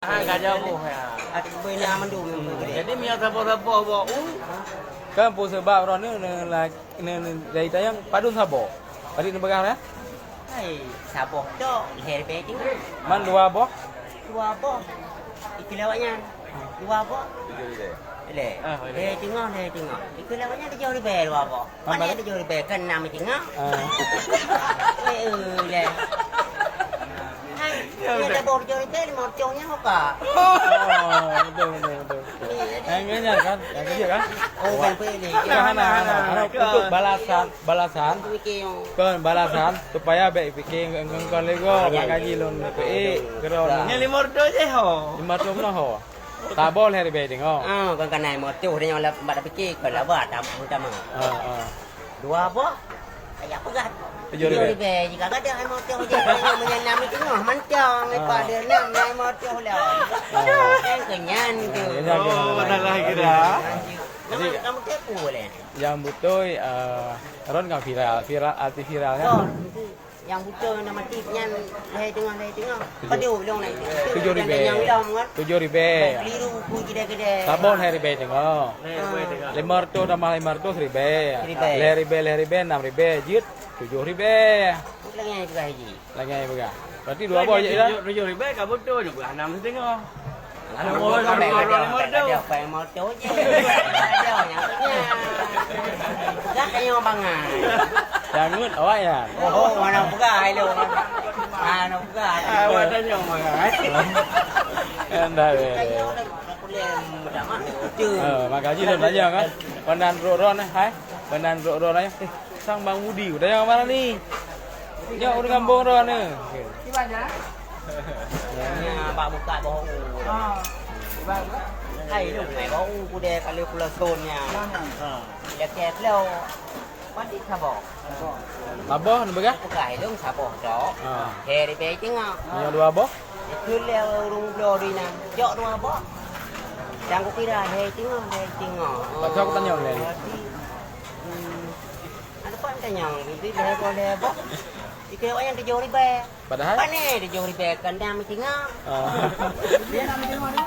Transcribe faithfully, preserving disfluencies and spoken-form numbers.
Ah, ka jaweueb ya. Aku bina mandum yang bergede. Jadi, mia saboh-saboh bak u. Kan peue sabab droeneuh ne, ne, ne, dari tayang padum saboh. Tadi neupeugah dah? Hai, saboh tok, lhèe ribèe teungoh. Man dua boh? Dua boh. Ikeu lewat nyan. Dua boh. Lhèe. Ah, lhèe. Lhèe teungoh, lhèe teungoh. Ikeu lewat nyan tujoh ribèe dua boh. Mana ada tujoh ribèe kan enam teungoh? Ah. Eh, eh, leh. Hai, ya, dia betul. Ada boh tujoh ribèe, lima ratus nyan apa? Oh, betul, betul, betul. Yang ini kan, yang kecil kan? Oh, bukan pilih. Hana, hana, hana. Hana, untuk balasan, balasan. Mikir yang Kon balasan supaya bèk pikir engkon lego. Ah, ya, maka ya. Ji lôn peuék keudroe. Nyan lima ratus je ho. Lima ratus meunan ho. Saboh lhèe ribèe teungoh. Ah, kon kana lima ratus, dia nyoe lah tempat dah pikir, kon lah bah, tam-, utama. Ah, ah. Dua boh, ayah peugah. Tujoh ribèe. Tujoh ribèe, jika ada lima ratus je, meunyoe enam teungoh, mantong, ah. Lepas dia enam, lima ratus lah. Ah. Kan kenyan tu. Ah, kenyan, kenyan. Oh, dah lah kira. Nama kamu tipu boleh? Nyang beutôi, eh, ron ka viral, viral, arti viral nyan. Oh, itu. Nyang beutôi nama tip nyan lhèe teungoh, lhèe teungoh. Tujoh. Padum lôn na itu. Tujoh ribèe. Nyang lom kan? Tujoh ribèe. Keliru ku kidai-kidai. Saboh lhèe ribèe teungoh. Ah. Lima ratus tambah lima ratus ribèe. Ribèe. Lhèe ribèe, lhèe ribèe, enam ribèe. Jeuet tujoh ribèe. Lagèe nyan juga haji. Lagèe peugah. Berarti dua boh je dah. Tujoh, tujoh ribèe ka beutôi, nyoe peugah enam siteungoh. Enam boh, enam boh, enam boh. Ada apa yang mau tahu je? Ada yang punya. Dah kayu bangai. Jangut awak ya. Oh, mana peugah lu? Mana peugah? Ah, awak tanya bangai. Anda. Kayu dah kulit dah mah. Eh, maka ji lôn tanya kan. Pandan ro-ro nah, hai. Pandan ro-ro nah. Eh, Sang Bang Budi, udah jangan marah ni. Nyoe ureueng gampông droeneuh. Nya, bak buka boh u. Ah. Hai, lu ngai boh u kude kali pula son nya. Ha. Lekeh lo. Padi saboh. Saboh, neupeugah? Bukan, hai, lu saboh tok. Ha. Heri bei tengok. Nyoe dua boh? Itu le ureueng bloe di nan. Jok dua boh. Dan ku kira heri tengok, heri tengok. Pasal aku tanya le. Berarti, hmm, Ada pat tanyong, itu lhèe boh, lhèe boh. Ikeu awak nyan tujoh ribèe. Padahal? Pane tujoh ribèe, kandang meusinga. Ah. Dia nak meusinga ni?